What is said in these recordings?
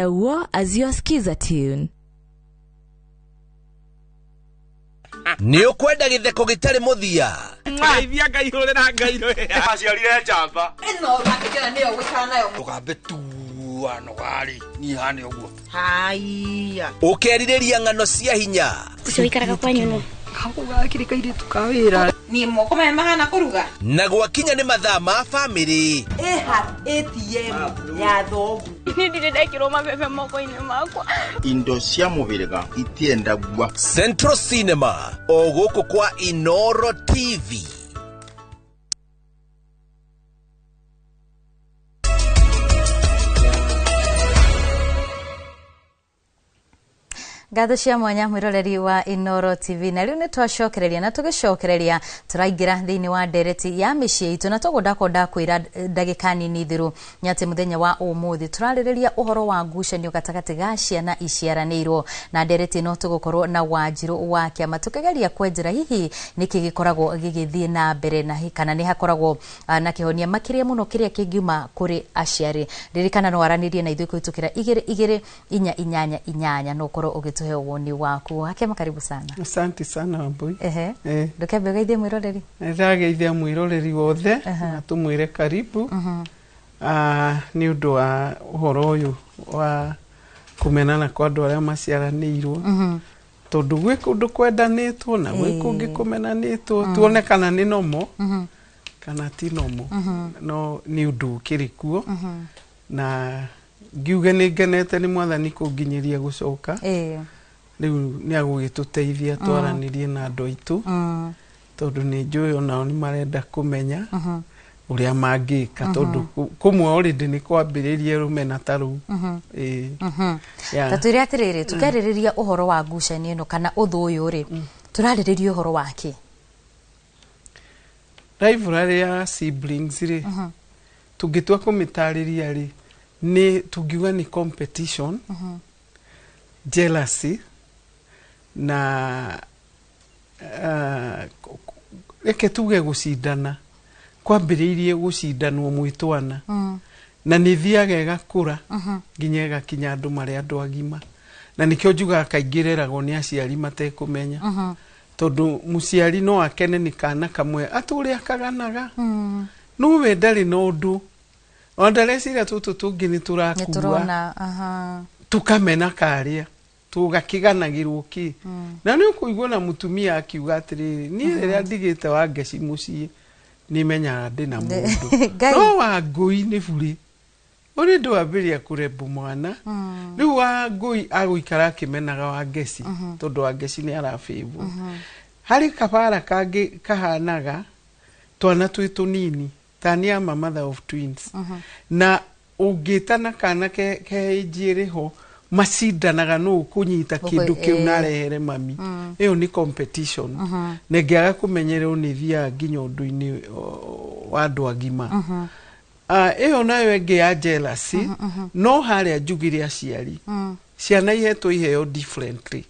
Wo as your skiza tune. Nĩ ũkwenda gĩtheko gĩtarĩ mũthia? Ngeithia Ngai hũrĩra Ngai rwĩra. Aciarire njamba. Ĩno ũrakĩnjĩra nĩyo gũikara nayo. Tũgambe tuanogarĩ niĩ hane ũguo. Haiya. Ũkerirĩria ng'ano cia hinya? Ũcio ũikaraga kwanyu nũ? Gakũ gakĩrĩ kairĩtu ka wĩra. Niĩ moko maya mahana kũruga. Na gwakinya nĩ mathaa ma bamĩrĩ, Ĩha ATM ya thogu. Niĩ ndirĩ ndekĩrwo mabebe moko-inĩ makwa. Indo cia mũhĩrĩga itiendagua. Central Cinema o gũkũ kwa Inoro TV. Ngatho cia mwanya mwiroreri wa Inoro TV, na riu nĩ twacokereria na tũgĩcokereria tũraingĩra thĩinĩ wa ndereti ya mĩciĩ itũ, na toguo ndakonda kwĩra ndagĩka nini thiru nĩ atĩ mũthenya wa ũmũthĩ tũrarĩrĩria ũhoro wa ngucanio gatagatĩ ga ciana iciaranĩirwo, na ndereti ĩno tũgũkorwo na Wanjirũ wa Kĩama tũkĩgeria kwenjera hihi nĩkĩ gĩkoragwo gĩgĩthiĩ na mbere na kana nĩ hakoragwo na kĩhonia makĩria mũno kĩrĩa kĩngiuma kũrĩ aciari. Ririkana no aranĩrie na ithuĩ kũhĩtũkĩra 2 2 4 8 8 no ũkorwo ũgĩtũhe woni waku. Hakema, karibu sana. Asante sana, Wambui. Ehe. Eh. Ndũkĩambe ũgeithie mwĩroreri. Ndĩrageithia mwĩroreri wothe na tũmwĩre karibu nĩ ũndũ wa ũhoro ũyũ wa kũmenana kwa andũ arĩa maciaranĩirwo, tondũ gwĩ kũndũ kwendanĩtwo na gwĩ kũngĩ kũmenanĩtwo, tuone kana nĩ nomo kana ti nomo, no nĩ ũndũ ũkĩrĩ kuo, na ngiuge nĩ ngenete nĩ Mwathani kũnginyĩria gũcoka. Rĩu nĩ agũgĩtũteithia twaranĩrie na andũ aitũ, tondũ nĩ njũĩ onao nĩ marenda kũmenya ũrĩa mangĩka, tondũ kũmwe already nĩ kwambĩrĩrie rũmena ta rũu. Ĩĩ. Yeah. Ta twĩre atĩrĩrĩ, tũkĩarĩrĩria ũhoro wa ngucanio ĩno kana ũthũ ũyũ rĩ, tũrarĩrĩria ũhoro wa kĩ? Rivalry ya siblings rĩ, tũngĩtua kũmĩtarĩria rĩ, nĩ tũngiuga nĩ competition, jealousy na reke tuge gũcindana. Kwambĩrĩirie gũcindanwo mwĩ twana, na nĩ thiaga ĩgakũra nginya ĩgakinya andũ marĩ andũ agima, na nĩkĩo njugaga kaingĩ ĩreragwo nĩ aciari matekũmenya, tondũ mũciari no akene nĩ kana kamwe atũrĩa akaganaga, no we ndarĩ na ũndũ, ona ndareciria tũtũ tũngĩ nĩ nĩ tũrakua. Tũrona aha. Tũkamena karĩa tũgakĩganagĩrwo kĩ, na nĩ ũkũigua na mũtumia akiuga atĩrĩrĩ, niĩ rĩrĩa ndigĩte Wangeci mũciĩ nĩ menyaga ndĩna mũndũ. Ngai. No Wangũi nĩ burĩ ũrĩ ndwambĩrĩria kũrembu mwana. Rĩu Wangũi agũikara akĩmenaga Wangeci tondũ Wangeci nĩ arabĩbwo. Harĩ kabara kangĩ kahanaga twana twĩ tũnini, ta niĩ am a mother of twins, na ũngĩtana kana ke age ĩrĩ ho, macindanaga nũ ũkũnyita kĩndũ kĩu na arehere mami. Ĩyo nĩ competition, na ĩngĩaga kũmenyererwo nĩ ĩthiaga nginya ũndũ-inĩ wa andũ agima. Ĩyo nayo ĩngĩ ya jealousy, no harĩa njugire aciari, ciana ihetwo iheo differently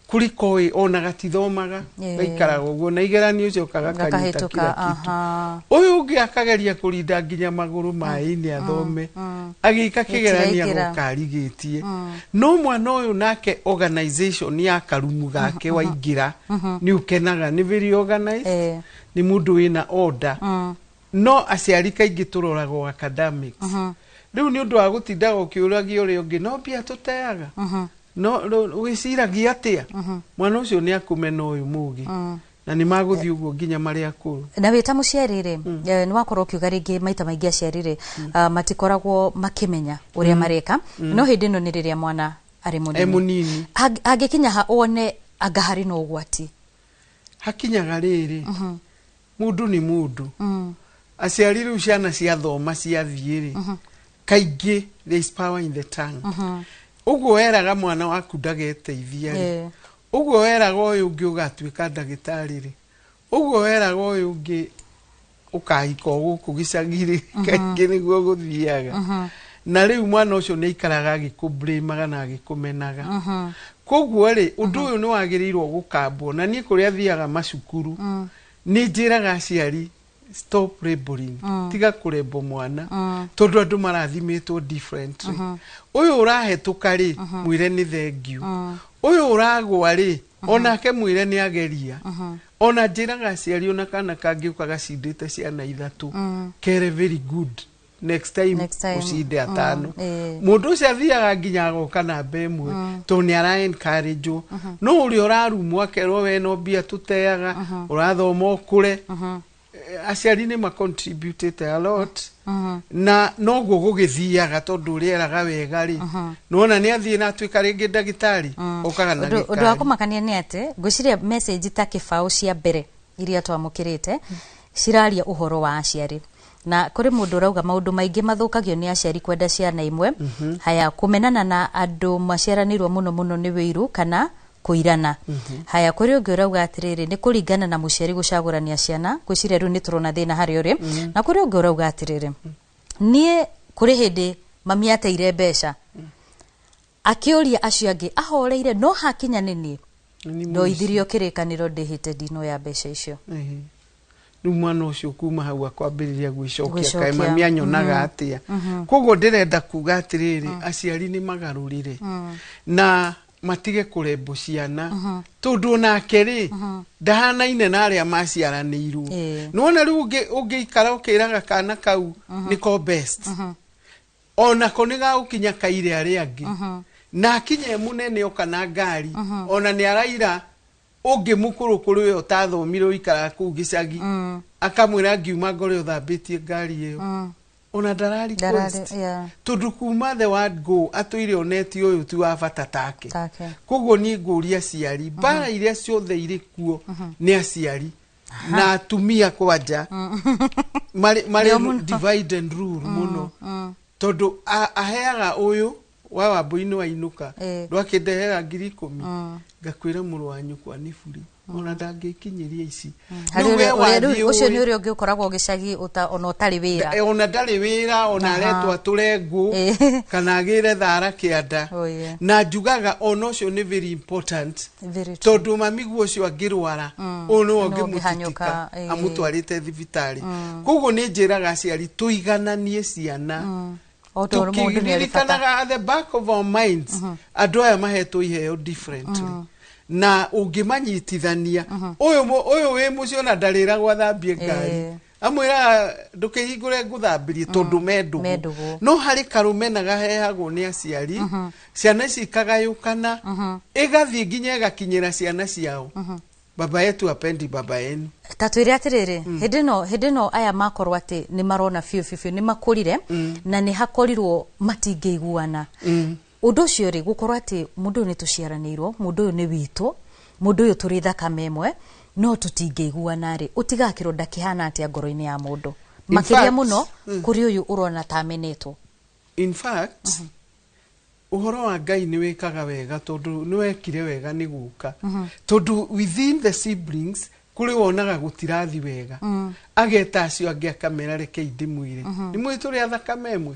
kuliko ĩ ona gatithomaga, gaikaraga ũguo na igeranio ũcio kagakanyita Gakahĩtũka, kila kitu. Aha. Ũyũ ũngĩ akageria kũrinda nginya magũrũ maĩ-inĩ athome, agĩka kĩgeranio Gĩtiraingĩra. agoka arigĩtie. No mwana ũyũ nake organization ya karumu gake waingĩra nĩ ũkenaga, nĩ very organized, nĩ mũndũ wĩna order. No aciari kaingĩ tũroragwo academics. Rĩu nĩ ũndũ wa gũtindaga ũkĩũragia ũrĩa ũngĩ, no mbia tũteaga, no wĩciragia atĩa mwana ũcio nĩ akũmena ũyũ mũgĩ, na nĩ magũthiĩ ũguo nginya marĩ akũrũ. Na wĩ ta mũciari rĩ, nĩ wakorwo ũkiuga rĩngĩ maita maingĩ aciari rĩ, matikoragwo makĩmenya ũrĩa mareka, no hĩndĩ ĩno nĩ rĩrĩa mwana arĩ e mũnini. Mũnini. Angĩkinya ha wone anga harĩ na ũgwati? Hakinyaga rĩrĩ, mũndũ nĩ mũndũ. Aciari rĩu ciana ciathoma ciathiĩ rĩ, kaingĩ there is power in the tongue. Ũguo weraga mwana waku ndageteithia rĩ, ũguo weraga ũyũ ũngĩ ũgatuĩka ndagĩtarĩ rĩ, ũguo weraga ũyũ ũngĩ ũkahika o gũkũ gĩcagi rĩ, kaingĩ nĩguo gũthiaga. Na rĩu mwana ũcio nĩ aikaraga agĩkũblĩmaga na agĩkũmenaga. Koguo rĩ, ũndũ ũyũ nĩ wagĩrĩirwo gũkambwo, na niĩ kũrĩa thiaga macukuru nĩ njĩraga aciari Stop labeling, tiga kũrembo mwana, tondũ andũ marathimĩtwo differently. Ũyũ ũrahetũka rĩ, mwĩre nĩ thengiũ. Ũyũ ũragwa rĩ, onake mwĩre nĩ ageria. Ona njĩraga aciari, ona kana kangĩũka gacindĩte ciana 3, kere very good, next time, Next time. ũcinde 5. Mũndũ ũcio athiaga nginya agoka namba 1, tondũ nĩ ara encourage. No ũrĩa ũrarumwo akerwo we no mbia tũteaga, ũrathoma ũkũre. Aciari nĩ macontributĩte a lot, na noguo gũgĩthiaga, tondũ ũrĩa eraga wega rĩ, nĩwona nĩ athiĩ na atuĩka rĩngĩ ndagĩtarĩ, okaga na Ũndũ wa gĩkari. kũmakania nĩ atĩ ngwĩciria message ta kĩbaũ cia mbere iria twamũkĩrĩte ciraria ũhoro wa aciari, na kũrĩ mũndũ ũrauga maũndũ maingĩ mathũkagio nĩ aciari kwenda ciana imwe. Haya, kũmenana na andũ maciaranĩirwo mũno mũno nĩ wĩiru kana kũirana. Haya, kũrĩ ũngĩ ũrauga atĩrĩrĩ, nĩ kũringana na mũciari gũcagũrania ciana. Ngwĩciria rĩu nĩ tũrona thĩna harĩa ũrĩ. Na kũrĩ ũngĩ ũrauga atĩrĩrĩ, niĩ kũrĩ hĩndĩ mami ateire mbeca, akĩũria acio angĩ ahoreire, no hakinya nĩ niĩ Nĩ ndoithirio kĩrĩkanĩro ndĩhĩte ndinoya mbeca icio. Ehe. Rĩu mwana ũcio kuma hau akwambĩrĩria gwĩcokia, Gwĩcokia. kaĩ mami anyonaga atĩa? Koguo ndĩrenda kuga atĩrĩrĩ, aciari nĩ magarũrĩre na matige kũrembo ciana, tondũ onake rĩ, ndahanaine na arĩa maciaranĩirwo. Nĩwona rĩu ũngĩikara ũkĩraga kana kau nĩko best, onako nĩ gagũkinya kaire arĩa angĩ, na akinye mũnene oka na ngari, ona nĩ araira ũngĩ mũkũrũ kũrĩ we ũtathomire, ũikaraga kũu gĩcagi, akamwĩra ngiuma ngore ũthambĩtie ngari ĩyo, ona ndara request, tondũ kuma the word go atũire oneti ũyũ ti wa bata take. Take. Koguo niĩ ngũria aciari, mbara iria ciothe irĩ kuo nĩ aciari na atumia kwanja marĩ Nĩo mũno. divide and rule mũno, tondũ aheaga ũyũ wa wambũi-inĩ wainũka, ndwakĩndehera 10,000, ngakwĩra mũrũ wa nyũkwa nĩ buri, ona ndangĩkinyĩria ici. Harĩ Rĩu we ũrĩa- wathiĩ ũcio nĩ ũĩ- ũrĩa ũngĩ ũkoragwo gĩcagi ona ũtarĩ wĩra. Ona ndarĩ wĩra, ona aretwo atũre ngũ kana agĩre thara kĩanda. Oh, yeah. Na njugaga ona ũcio nĩ very important, Very true. tondũ mamiguo ũcio angĩrwara, ũyũ nĩwe Nĩwe ũngĩmũtitika ũngĩhanyũka, amũtwarĩte thibitarĩ. Koguo nĩ njĩraga aciari tũigananie ciana, O tondũ mũndũ nĩ arĩ bata. tũkĩririkanaga at the back of our minds andũ aya mahetwo iheo differently, na ũngĩmanyitithania ũyũ ũyũ wĩ mũciĩ ona ndarĩragwo athambie ngari, amwĩraga ndũkĩhingũre ngũthambĩrie, tondũ me Me ndũgũ. ndũgũ. No harĩ karũmena gahehagwo nĩ aciari, ciana ici ikagayũkana, ĩgathiĩ nginya ĩgakinyĩra ciana ciao, baba yetu apendi baba yenu. Ta twĩre atĩrĩrĩ, hĩndĩ ĩno aya makorwo atĩ nĩ marona biũ biũ biũ nĩ makũrire na nĩ hakorirwo matingĩiguana, ũndũ ũcio rĩ, gũkorwo atĩ mũndũ ũyũ nĩ tũciaranĩirwo, mũndũ ũyũ nĩ witũ, mũndũ ũyũ tũrĩ thakame ĩmwe, no tũtingĩiguana rĩ, ũtigaga kĩronda kĩhana atĩa ngoro-inĩ ya mũndũ, In makĩria fact, mũno kũrĩ ũyũ ũrona ta amenetwo? In fact, ũhoro wa Ngai nĩ wĩkaga wega, tondũ nĩ wekire wega nĩ gũka, tondũ within the siblings kũrĩ wonaga gũtirathi wega, ageta acio angĩ akamera, rekei ndĩmwĩre, nĩ mũĩ tũrĩ a thakame ĩmwe,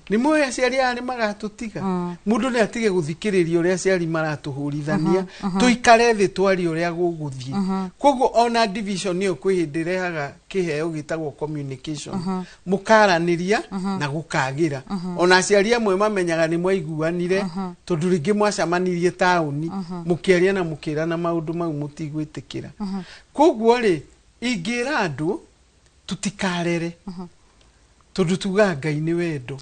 nĩ mũĩ aciari aya nĩ magatũtiga. Mũndũ nĩ atige gũthikĩrĩria ũrĩa aciari maratũhũrithania, tũikare thĩ twarie ũrĩa gũgũthiĩ. Koguo ona division ĩyo kwĩ hĩndĩ ĩrehaga kĩheo gĩtagwo communication, mũkaranĩria na gũkagĩra. Ona aciari amwe mamenyaga nĩ mwaiguanire, tondũ rĩngĩ mwacemanirie taũni mũkĩaria na mũkĩrana maũndũ mau mũtigwĩtĩkĩra. Koguo rĩ, ingĩra andũ tũtikarere, tondũ tugaga Ngai nĩ wendo,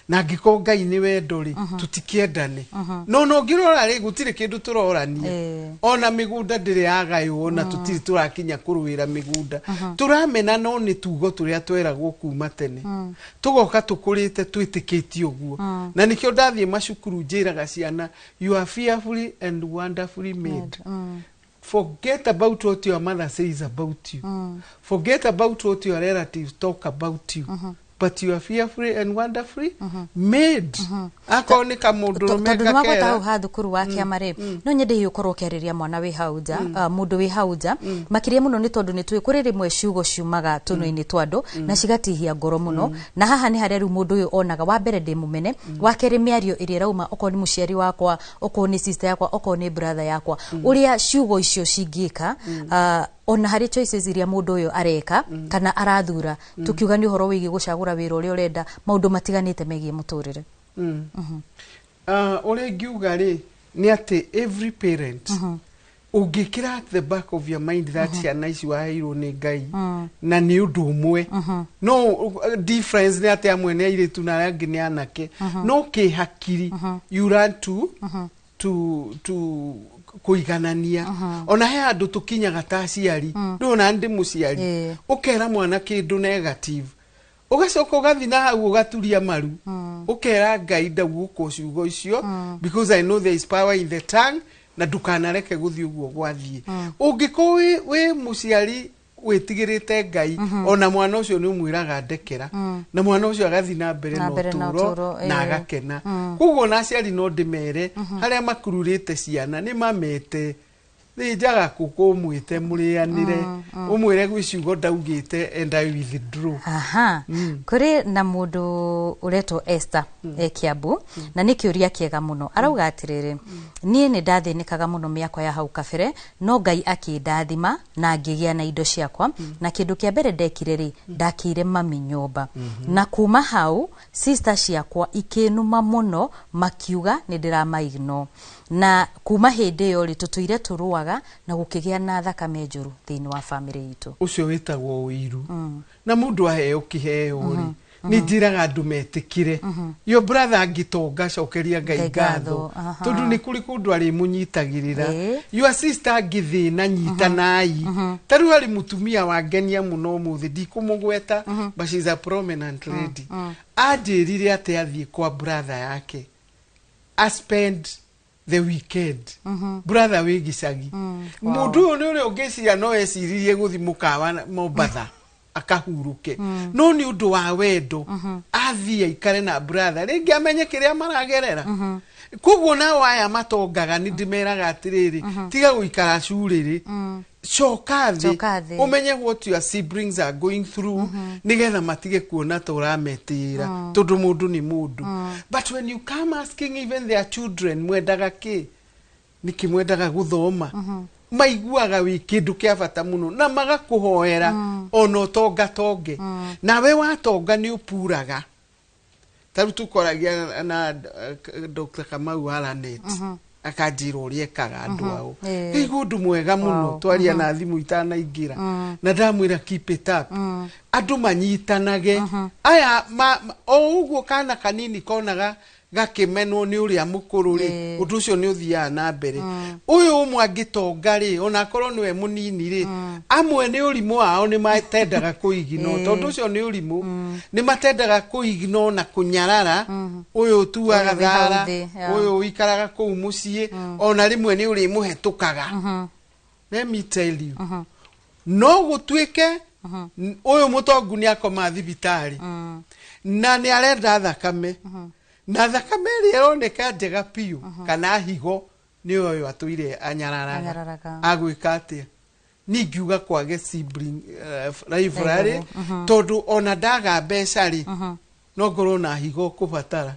na angĩkorwo Ngai nĩ wendo rĩ, tũtikĩendane. No no ũngĩrora rĩ, gũtirĩ kĩndũ tũrorania. Ona mĩgũnda ndĩrĩ yagaywo, na tũtirĩ tũrakinya kũrũĩra mĩgũnda. Tũramena no nĩ tugo tũrĩa tweragwo kuma tene, tũgoka tũkũrĩte twĩtĩkĩtie ũguo. Na nĩkĩo ndathiĩ macukuru njĩraga ciana, you are fearfully and wonderfully made. Forget about what your mother says about you, forget about what your relatives talk about you, but you are fearfully and wonderfully made. Akorwo nĩ kamũndũrũme Tondũ nĩ wagweta hau gakera ha thukuru wa kĩama rĩ, no nyende hihi ũkorwo ũkĩarĩria mwana wĩ hau nja, mũndũ wĩ hau nja makĩria mũno, nĩ tondũ nĩ tũĩ kũrĩ rĩmwe ciugo ciumaga tũnua-inĩ twa andũ na cigatihia ngoro mũno. Na haha nĩ harĩa rĩu mũndũ ũyũ onaga, wa mbere ndĩ mũmene, wa kerĩ mĩario ĩrĩa ĩrauma, okorwo nĩ mũciari wakwa, okorwo nĩ sister yakwa, okorwo nĩ brother yakwa, ũrĩa ciugo icio cingĩka. Ona harĩ choices iria mũndũ ũyũ areka kana arathura, tukiuga nĩ ũhoro wĩgiĩ gũcagũra wĩra ũrĩa ũrenda, maũndũ matiganĩte megiĩ mũtũrĩre. Ũrĩa ingiuga rĩ nĩ atĩ every parent ũngĩkĩra at the back of your mind that ciana ici waheirwo nĩ Ngai na nĩ ũndũ ũmwe, no difference nĩ atĩ amwe nĩ airĩtu na arĩa angĩ nĩ anake, no kĩhakiri you learn to kũiganania. Ona he handũ tũkinyaga ta aciari, rĩu ona ndĩ mũciari, ũkera mwana kĩndũ negative, ũgacoka ũgathiĩ na hau ũgaturia maru, ũkera Ngai ndaguũkwo ciugo icio because I know there is power in the tongue, na ndũkanareke gũthiĩ ũguo gwathiĩ. Ũngĩkorwo wĩ mũciari wĩtigĩrĩte Ngai, ona mwana ũcio nĩ ũmwĩraga ndekera, na mwana ũcio agathiĩ na mbere Na na mbere na ũtũũro ũtũũro, na agakena. Koguo ona aciari no ndĩmere harĩa makururĩte ciana nĩ mamete thĩnjaga kũkũ, ũmwĩte mũrĩanĩre, ũmwĩre gwĩ ciugo ndaugĩte and I withdraw. Aha, kũrĩ na mũndũ ũretwo Esther e Kiambu, na nĩ kĩũria kĩega mũno. Arauga atĩrĩrĩ, niĩ nĩ ndathĩnĩkaga mũno mĩaka ya hau kabere, no Ngai akĩndathima na ngĩgĩa na indo ciakwa, na kĩndũ kĩa mbere ndekire rĩ, ndakĩire mami nyũmba, na kuma hau sister ciakwa ikĩnuma mũno, makiuga nĩ ndĩramaignore, na kuma hĩndĩ ĩyo rĩ, tũtũire tũrũaga na gũkĩgĩa na thakame njũru thĩinĩ wa bamĩrĩ itũ. Ũcio wĩtagwo ũiru. Na mũndũ aheo kĩheo rĩ, nĩ njĩraga andũ metĩkĩre your brother angĩtonga, cokeria Ngai Ngai ngatho, ngatho, aha. tondũ nĩ kũrĩ kũndũ arĩmũnyitagĩrĩra. Your sister angĩthĩna, nyitanai. Ta rĩu harĩ mũtumia wangenia mũno ũmũthĩ, ndikũmũgweta, but she's a prominent lady, anjĩrire atĩ athiĩ kwa brother yake a spend the weekend, brother wĩ gĩcagi. Mũndũ ũyũ nĩ ũrĩa ũngĩciria no eciririe gũthi mũkawa Mombatha akahurũke, no nĩ ũndũ wa wendo athiĩ aikare na brother rĩngĩ amenye kĩrĩa maragerera. Koguo nao aya matongaga nĩ ndĩmeraga atĩrĩrĩ, tiga gũikara curĩrĩ, coka thĩ, Coka thĩ. ũmenye what your siblings are going through, nĩgetha matige kuona ta ũrametĩĩra, tondũ mũndũ nĩ mũndũ. But when you come asking even their children, mwendaga kĩ, nĩkĩ mwendaga gũthoma, maiguaga wĩ kĩndũ kĩa bata mũno na magakũhoera ona ũtonga tonge. Nawe watonga nĩ ũpuraga. Ta rĩu tũkoragia na Dr. Kamau Aranet, akanjĩra ũrĩa ekaga andũ ao. Ngaigua ũndũ mwega mũno. Twaria na thimũ itanaingĩra na ndamwĩra keep it up. Andũ manyitanage aya o ũguo kana kanini konaga gakĩmenwo nĩ ũrĩa mũkũrũ rĩ, ũndũ ũcio nĩ ũthiaga na mbere. Ũyũ ũmwe angĩtonga rĩ, ona akorwo nĩwe mũnini rĩ, amwe nĩ ũrimũ wao nĩ matendaga kũiginwo, tondũ ũcio nĩ ũrimũ, nĩ matendaga kũiginwo na kũnyarara ũyũ ũtuaga Ũyũ wĩ hau thara, thĩ, yeah. ũyũ ũikaraga kũu mũciĩ, ona rĩmwe nĩ ũrĩmũhetũkaga. Let me tell you, no gũtuĩke ũyũ mũtongu nĩ akoma thibitarĩ na nĩ arenda thakame, na thakame ĩrĩa ĩroneka njega biũ kana higo nĩ ũyũ atũire anyararaga. Anyararaga. Agwĩka atĩa? Niĩ ingiuga kwage sibling rivalry, Rivalry, tondũ ona ndaga mbeca rĩ, no ngorwo na higo kũbatara.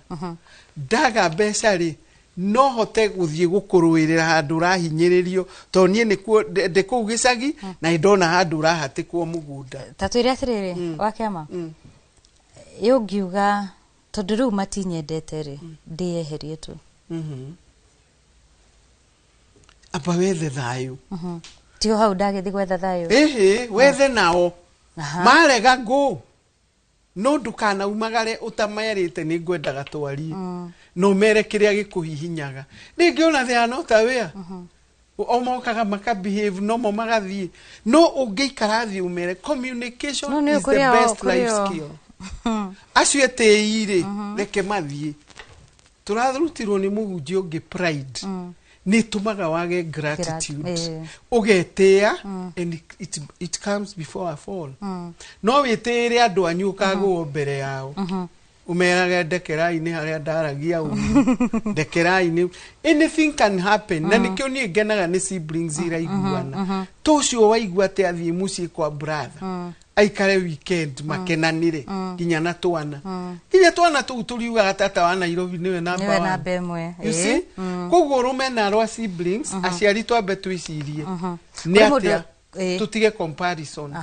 Ndaga mbeca rĩ, no hote gũthiĩ gũkũrũĩrĩra handũ ũrahinyĩrĩrio, tondũ niĩ nĩkuo ndĩ kũu gĩcagi na nĩ ndona handũ ũrahatĩkwo mũgũnda. Ta twĩre atĩrĩrĩ, wa kĩama, ĩ ũngiuga tondũ rĩu matinyendete rĩ, ndĩyeherie tu? Amba wethe thayũ. Tio hau ndagĩthiĩ gwetha thayũ. Ĩhĩ, wethe nao. Marega ngũ, no ndũkanaumagare ũtamerĩte nĩ ngwendaga twarie, no mere kĩrĩa gĩkũhihinyaga. Rĩngĩ ona they are not aware, o mokaga maka behave nomo magathiĩ, no ũngĩikara thĩ ũmere, communication No nĩ is the kũrĩ o- best kũrĩ life o- skill. Acio etĩi rĩ, reke mathiĩ. Tũrarutirwo nĩ mũhunjia ũngĩ, pride nĩ ĩtũmaga wage gratitude, ũgetĩĩa, and it comes before a fall. No wĩtĩĩre andũ anyu, ũkagũo mbere yao, ũmerage ndekerai nĩ harĩa ndaragia ũru, ndekerai nĩ anything can happen. Na nĩkĩo niĩ ngenaga nĩ siblings iraiguana. Tũcio waigua atĩ athiĩ mũciĩ kwa brother aikare weekend, makenanĩre nginya na twana, nginya twana tũu tũriugaga tata wa Nairobi nĩwe namba Nĩwe one. namba ĩmwe. You see, koguo rũmena rwa siblings, aciari twambe twĩcirie nĩ Kũrĩ mũndũ atĩa. Tũtige comparison.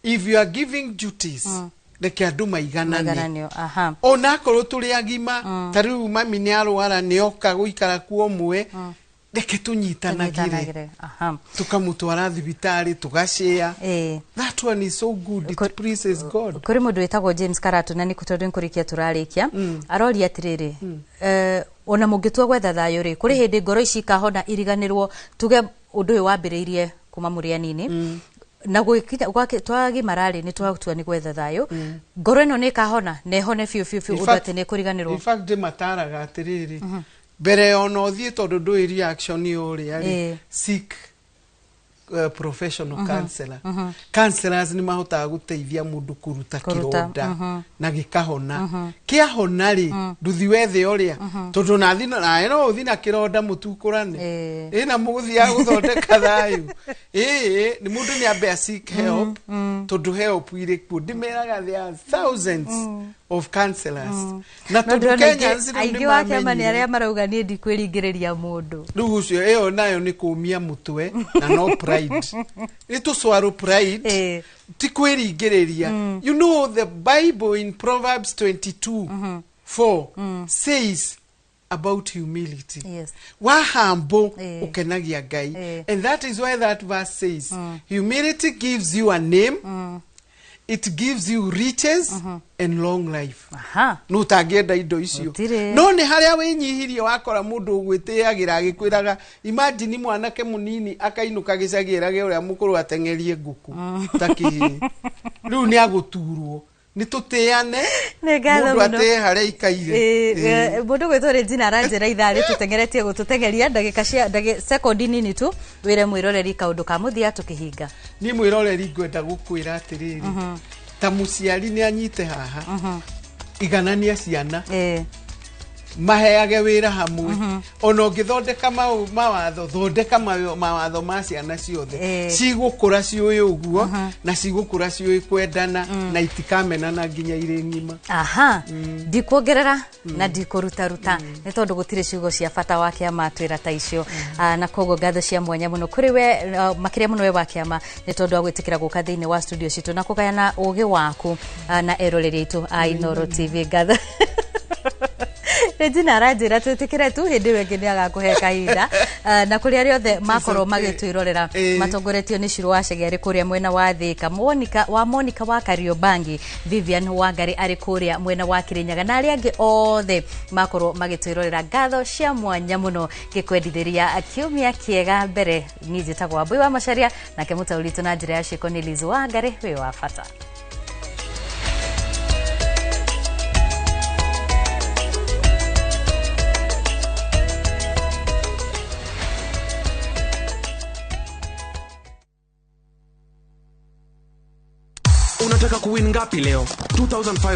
If you are giving duties, reke andũ maiganane. Maigananio, aha. Onakorwo tũrĩ agima, ta rĩu mami nĩ arwara, nĩ oka gũikara kuo ũmwe, reke tũnyitanagĩre. Tũnyitanagĩre, aha. Tũkamũtwara thibitarĩ, tũgacĩa. That one is so good, it pleases God. Kũrĩ mũndũ wĩtagwo James Karatu, na nĩ tondũ nĩ kũrĩkia tũrarĩkia, aroria atĩrĩrĩ, ona mũngĩtua gwetha thayũ rĩ, kũrĩ hĩndĩ ngoro ici ikahona iriganĩrwo, tuge ũndũ ũyũ wambĩrĩirie kuma mũrĩ anini, na gwĩkinya twagimara rĩ, nĩ twatua nĩ gwetha thayũ, ngoro ĩno nĩ ĩkahona na ĩhone biũ biũ biũ In ũndũ fact- atĩ nĩ ĩkũriganĩrwo? In fact, ndĩmataraga atĩrĩrĩ, mbere ona ũthiĩ, tondũ ndũĩ reaction ya ũrĩa rĩ, seek professional counselor. Counselors nĩ mahotaga gũteithia mũndũ kũruta Kũruta, kĩronda na gĩkahona. Kĩahona rĩ, nduthi wethe ũrĩa, tondũ nathi nawe no ũthi na kĩronda mũtukũrane ĩ na mũgũthiaga gũthondeka thayũ. Ĩ nĩ mũndũ nĩ ambe a seek help, tondũ help irĩ kuo. Ndĩmeraga there are thousands of counselors, na No tondũ ndĩrona Kenyans rĩu aingĩ nĩ wa kĩama nĩ mamenyire. arĩa marauga niĩ ndikwĩringĩrĩria mũndũ. Rĩu ũcio ĩyo nayo nĩ kũmia mũtwe na no pride, nĩ tũcwarũ pride, ti kwĩringĩrĩria. You know the Bible in Proverbs 22 4 says about humility. Wa humble ũkenagia Ngai. And that is why that verse says humility gives you a name, it gives you riches and long life. No ũtangĩenda indo icio? Gũtirĩ. No nĩ harĩa wĩnyihirie, wakora mũndũ ũgwĩtĩagĩra agĩkwĩraga, imagine mwanake mũnini akainũka gĩcagi erage ũrĩa mũkũrũ ateng'erie ngũkũ ta kĩhĩĩ, rĩu nĩ agũturwo. Nĩ tũtĩane. Nĩ ngatho Mũndũ mũno. atĩe harĩa aikaire. Mũndũ gwĩtwo Regina aranjĩra ithaa rĩtũteng'eretie gũtũteng'eria ndagĩka cia sekondi nini tu, wĩre mwĩroreri kaũndũ ka mũthia tũkĩhinga. Niĩ mwĩroreri ngwenda gũkwĩra atĩrĩrĩ, ta mũciari nĩ anyite haha, iganania ciana, maheage wĩra hamwe. Ona ũngĩthondeka mawatho, thondeka mawatho ma ciana ciothe. Cigũkũra ciũĩ ũguo, na cigũkũra ciũĩ kwendana na itikamenana nginya irĩ ng'ima. Aha, ndikuongerera na ndikũrutaruta, nĩ tondũ gũtirĩ ciugo cia bata wa kĩama twĩra ta icio. Na koguo ngatho cia mwanya mũno kũrĩ we, makĩria mũno we wa kĩama, nĩ tondũ wa gwĩtĩkĩra gũka thĩinĩ wa studio citũ na kũgayana ũgĩ waku na eroreri aitũ a Inooro TV. Ngatho. Regina aranjĩra twĩtĩkĩre tu hĩndĩ ĩyo ĩngĩ nĩ agakũhe kahinda. Na kũrĩ arĩa othe makorwo okay. magĩtwĩrorera, matongoretio nĩ Shiro wa Chege arĩ kũrĩa mwena wa Thĩka, Monica wa Monica wa Kariobangi, Vivian Wangari arĩ kũrĩa mwena wa Kĩrĩnyaga, na arĩa angĩ othe makorwo magĩtwĩrorera, ngatho cia mwanya mũno, ngĩkwendithĩria kiumia kĩega. Mbere niĩ njĩtagwo Wambui wa Macharia, nake mũtaũri witũ na njĩra ya ciĩko nĩ Liz Wangari. Wĩ wa bata. Unataka kuwin ngapi leo? 2500.